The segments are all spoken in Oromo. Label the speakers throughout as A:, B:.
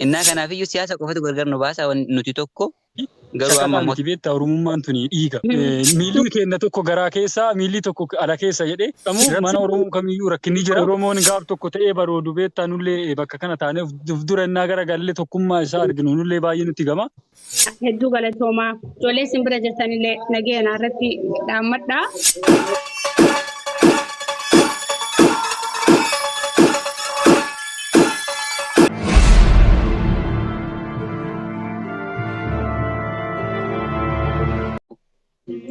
A: Innaa kanaafiyyuu siyaasa qofatu gargar nu baasa nuti tokko garuu amma
B: Shaqaxaa
A: immoo
B: miti beektaa Oromummaan tuni dhiiga. Miilli keenya tokko garaa keessa miilli tokko ala keessa jedhee qamu mana Oromoo kamiyyuu rakkinni jira. Oromoon gaaf tokko ta'ee baroodu beektaa nullee bakka kana taanee of dura innaa gara galle tokkummaa isaa arginu nullee baay'ee nutti gama.
C: Hedduu galatoomaa. Ijoollee isin bira jirtanillee nageenya irratti dhaammadhaa.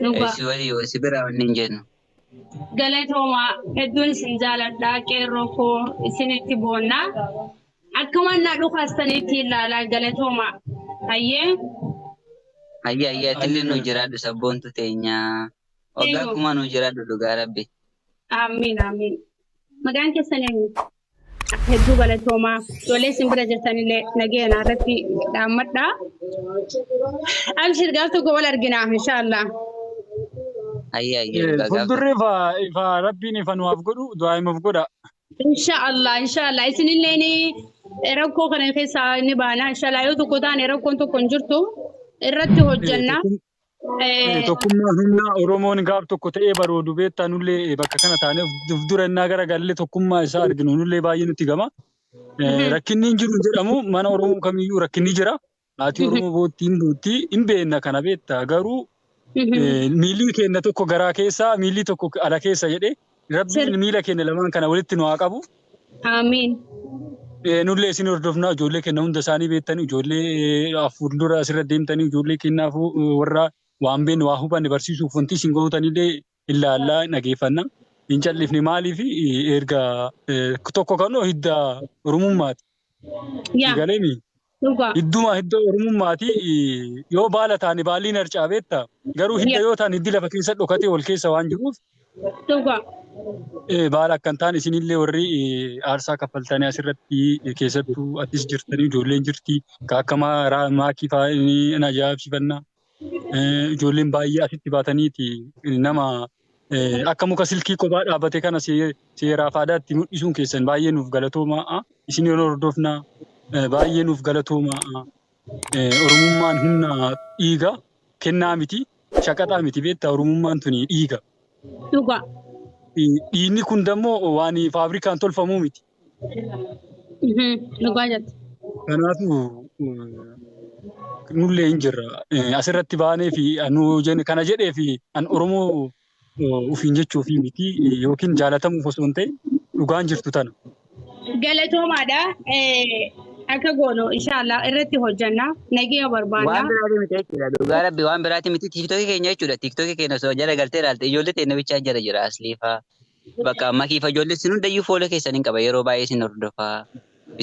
C: Dhugaa.
A: Si walii si biraa wanni hin jennu.
C: Galatoomaa hedduun isin jaaladha qeerroo koo isinitti boonna. Akka waan naa dhukaastaniitti ilaalaa galatoomaa. Hayyee.
A: Hayyee hayyee atillee nu jiraadhu sabboontu teenya. Waggaa kuma nu jiraadhu dhugaa rabbi.
C: Amiin amiin. Maqaan keessan eenyu? Hedduu galatoomaa. Ijoollee isin bira jirtanillee nageenya irratti dhaammadhaa. Abshir gaaf tokko wal argina inshaallah.
A: Hayyee hayyee dhugaa gaaf tokko.
B: Fuuldurri ifa rabbiin ifa nuuf godhu du'aa himuuf godha.
C: Inshaallah inshaallah isinillee ni rakkoo kana keessaa ni baana inshaallah yoo tokko taane rakkoon tokko hin jirtu irratti hojjenna.
B: Tokkummaan humna Oromoon gaaf tokko ta'ee baroodu beektaa nullee bakka kana taanee of dura innaa gara galle tokkummaa isaa arginu nullee baay'ee nutti gama. Rakkinni hin jiru jedhamu mana Oromoo kamiyyuu rakkinni jira. Haati Oromoo boottii hin boottii hin beekna kana beektaa garuu miilli keenya tokko garaa keessa miilli tokko ala keessa jedhee rabbiin miila keenya lamaan kana walitti nu haa qabu.
C: Amiin.
B: Nullee isin hordofnaa ijoollee keenya hunda isaanii beektanii ijoollee fuuldura asirra deemtanii ijoollee keenyaaf warra waan beekne waa hubanne barsiisuuf wanti isin gootanillee ilaallaa dhageeffanna. Hin callifne maaliif erga tokko kan hidda Oromummaati.
C: Yaa.
B: Galeemi.
C: Dhugaa.
B: Hidduma hidda Oromummaati yoo baala taane baalli hin harcaa beekta. Garuu hidda yoo taane hiddi lafa keessa dhokatee wal keessa waan jiruuf
C: Dhugaa.
B: Baala akkan taane isinillee warri aarsaa kaffaltanii asirratti keessattuu atis jirtanii ijoolleen jirti akka maakii fa'aa ni ajaa'ibsiifannaa. Ijoolleen baay'ee asitti baataniiti nama akka muka silkii kophaa dhaabbate kana seeraaf aadaatti mul'isuun keessan baay'ee nuuf galatoomaa. Isin yeroo hordofnaa baay'ee nuuf galatoomaa. Oromummaan humna dhiiga kennaa miti shaqaxaa miti beektaa Oromummaan tuni dhiiga.
C: Dhugaa.
B: Dhiigni kun dammoo waan faabrikaan tolfamuu miti.
C: Dhugaa jette.
B: Kanaafuu nullee hin jirra. Asirratti baanee fi nu kana jedhee fi an Oromoo ofiin jechuufii miti yookiin jaalatamuuf osoo hin ta'in dhugaan jirtu tana.
C: Galatoomaadha. Akka goonu inshaallah irratti hojjenna. Nageenya barbaanna.
A: Waan biraati miti jechuudha. Dhugaa rabbi waan biraati miti. Tiiktookii keenya jechuudha. Tiiktookii keenya osoo jala galtee ilaalte ijoollee teenya bichaa jala jira asliifaa. Bakka makiifa ijoollee isin hundayyuu fuula keessan hin qaba yeroo baay'ee isin hordofaa.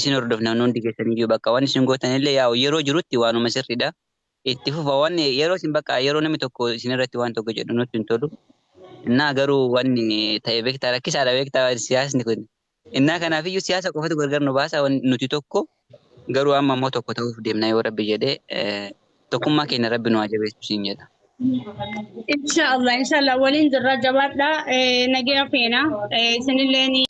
A: Isin hordofna hundi keessan iyyuu bakka waan isin gootan illee yaa'u yeroo jirutti waanuma sirriidha. Itti fufa waan yeroo isin bakka yeroo namni tokko isin irratti waan tokko jedhu nutti hin tolu. Innaa garuu wanni ta'e beektaa rakkisaadha beektaa siyaasni kun. Innaa kanaafiyyuu siyaasa qofatu gargar nu baasa nuti tokko garuu amma immoo tokko ta'uuf deemna yoo rabbi jedhee tokkummaa keenya rabbi nu haa jabeessu siin jedha.
C: Inshaallah inshaallah waliin jirra jabaadha nageenya feena isinillee ni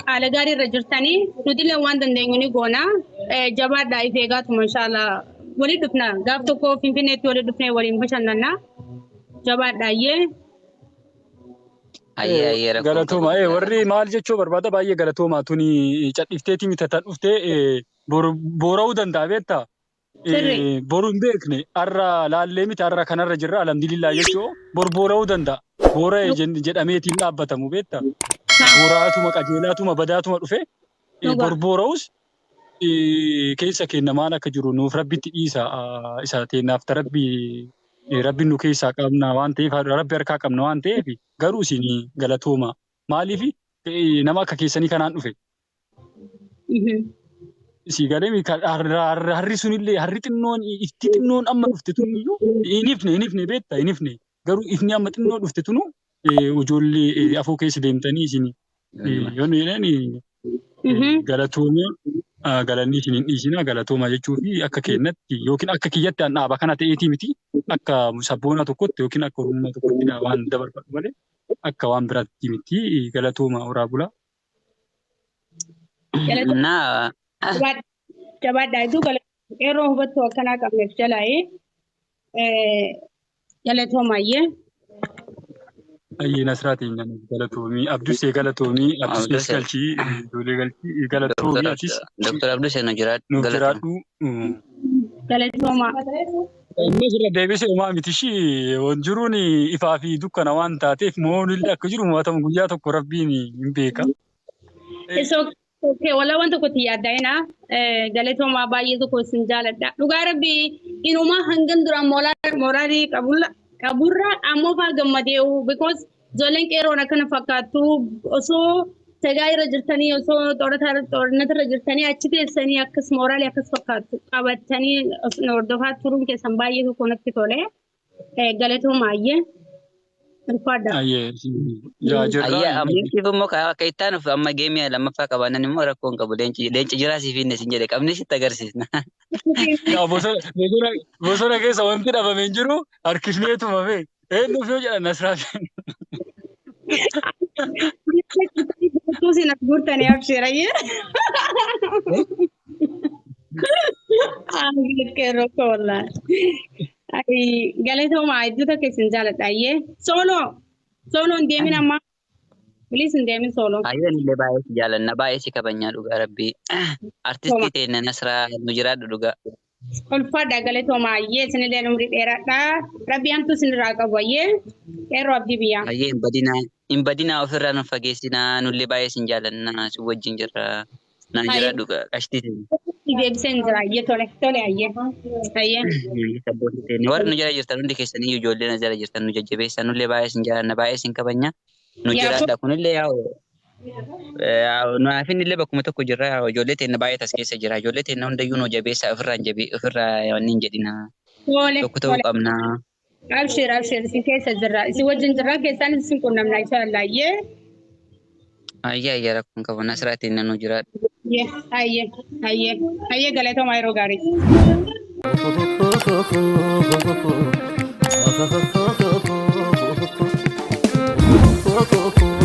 C: haala gaarii irra jirtanii nutillee waan dandeenyu ni goona jabaadha if eegaatuma inshaallah walii dhufna gaaf tokko finfinneetti walii dhufnee waliin bashannanna jabaadha ayyee.
A: Ayyee ayyee rakkoon qabu.
B: Galatooma. Warri maal jechuu barbaada baay'ee galatooma. Tuni cadhifteetii miti tan dhuftee boora'uu danda'a beektaa?
C: Sirri.
B: Boru hin beekne har'a laallee miti har'a kanarra jirra alhamdulillah jechuu bor boora'uu danda'a. Boora'e jedhameetiin dhaabbatamu beektaa? Boora'aatuma qajeelaatuma badaatuma dhufe bor boora'us keessa keenya maal akka jiru nuuf rabbitti dhiisa isa teenyaaf ta rabbi rabbi nu keessaa qabna waan ta'eef rabbi harkaa qabna waan ta'eef garuu isin galatooma maaliif nama akka keessanii kanaan dhufe. Sii galee harri sunillee harri xinnoon ifti xinnoon amma dhufte tun iyyuu hin ifne hin ifne beekta hin ifne garuu ifni amma xinnoo dhufte tunu ijoollee afoo keessa deemtanii isin yoo nu jedhan galatooma galanni isin hin dhiisina galatooma jechuu fi akka keennatti yookiin akka kiyyatti an dhaaba kana ta'eetii miti akka sabboonaa tokkotti yookiin akka oromummaa tokkotti waan dabarfadhu malee akka waan biraatti miti galatooma horaa bulaa.
A: Naa
C: Jabaadhaa hedduu galatoomaa. Qeerroo hubattuu akkanaa qabneef jalaa'ee galatoomayyee.
B: Ayyee Nasraa teenya nuuf galatoomii. Abdusee galatoomii. Abdusees
A: Abdusee.
B: galchii ijoollee galchii galatoomii atis
A: Doktor Abdusee nu jiraadhu.
B: nuuf
A: Galatoom.
B: jiraadhu.
C: Galatoomaa.
B: Innis irra deebisee homaa miti ishii jiruun ifaa fi dukkana waan taateef mo'oon illee akka jiru mo'atamu guyyaa tokko rabbiin hin beeka.
C: It's okay. Walaa waan tokkotti yaaddaa'ina. Galatoomaa baay'ee tokko isin jaaladha. Dhugaa rabbii inumaa hangan duraan mooraalii qaburra ammoo faa gammadee'u because ijoolleen qeerroon akkana fakkaattu osoo tagaa irra jirtanii osoo xoorinata irra jirtanii achi teessanii akkas mooraalii akkas fakkaattu qabattanii hordofaa turuun keessan baay'ee tokko natti tole. Galatoomaa. Ulfaadha.
B: Ayyee yaa jirra.
A: Ayyaa ammaatiif immoo akka itti aanuuf amma geemii lammaffaa qabaanan immoo rakkoo hin qabu. Leenci jiraa siif hinne sin jedhe qabni sitti agarsiisna.
B: Yaa bosona keessa wanti dhabame hin jiru harkifnee tumame. Eenyuuf yoo jedhan Nasraa fi
C: Tuusin as guurtanii absheerayyee. Qeerroo koo wallaahi. Galatoomaa hedduu tokko isin jaaladha ayyee. Sooloo sooloo hin deemin amma. Bilis hin deemin sooloo.
A: Ayyaan illee baay'ee si jaalanna baay'ee si kabajnaa dhugaa rabbii. Artistii teenya Nasraa nu jiraadhu dhugaa.
C: Ulfaadha galatoomaa ayyee isinillee umrii dheeraadha. Rabbi hamtuu isinirraa qabu ayyee. Qeerroo abdii biyyaa.
A: Ayyee hin badinaa hin badinaa ofirraa nu fageessinaa nullee baay'ee sin jaalanna si wajjin jirra. Naa jiraadhu qashtii teenya.
C: Deebiseen jira ayyee tole tole ayyee. Ayyee.
A: Sabboota teenya warri nu jala jirtan hundi keessanii ijoollee na jala jirtan nu jajjabeessan nullee baay'ee sin jaalanna baay'ee sin kabajna. Nu jiraadha kunillee yaa'u nu hafin illee bakkuma tokko jirra ijoollee teenya baay'ee tas keessa jira ijoollee teenya hundayyuu nu jabeessaa ofirraa hin jabee ofirraa wanni hin jedhina
C: Tole
A: tokko ta'uu
C: tole.
A: qabna.
C: Abshir abshir isin keessa jirra. Isin wajjin jirra keessaan isin qunnamna inshallah ayyee.
A: Ayyaa ayyaa rakkoon qabu Nasraa teenya nu jiraadha.
C: Ayyee ayyee ayyee ayyee galatoomaa yeroo gaarii.
D: Oh,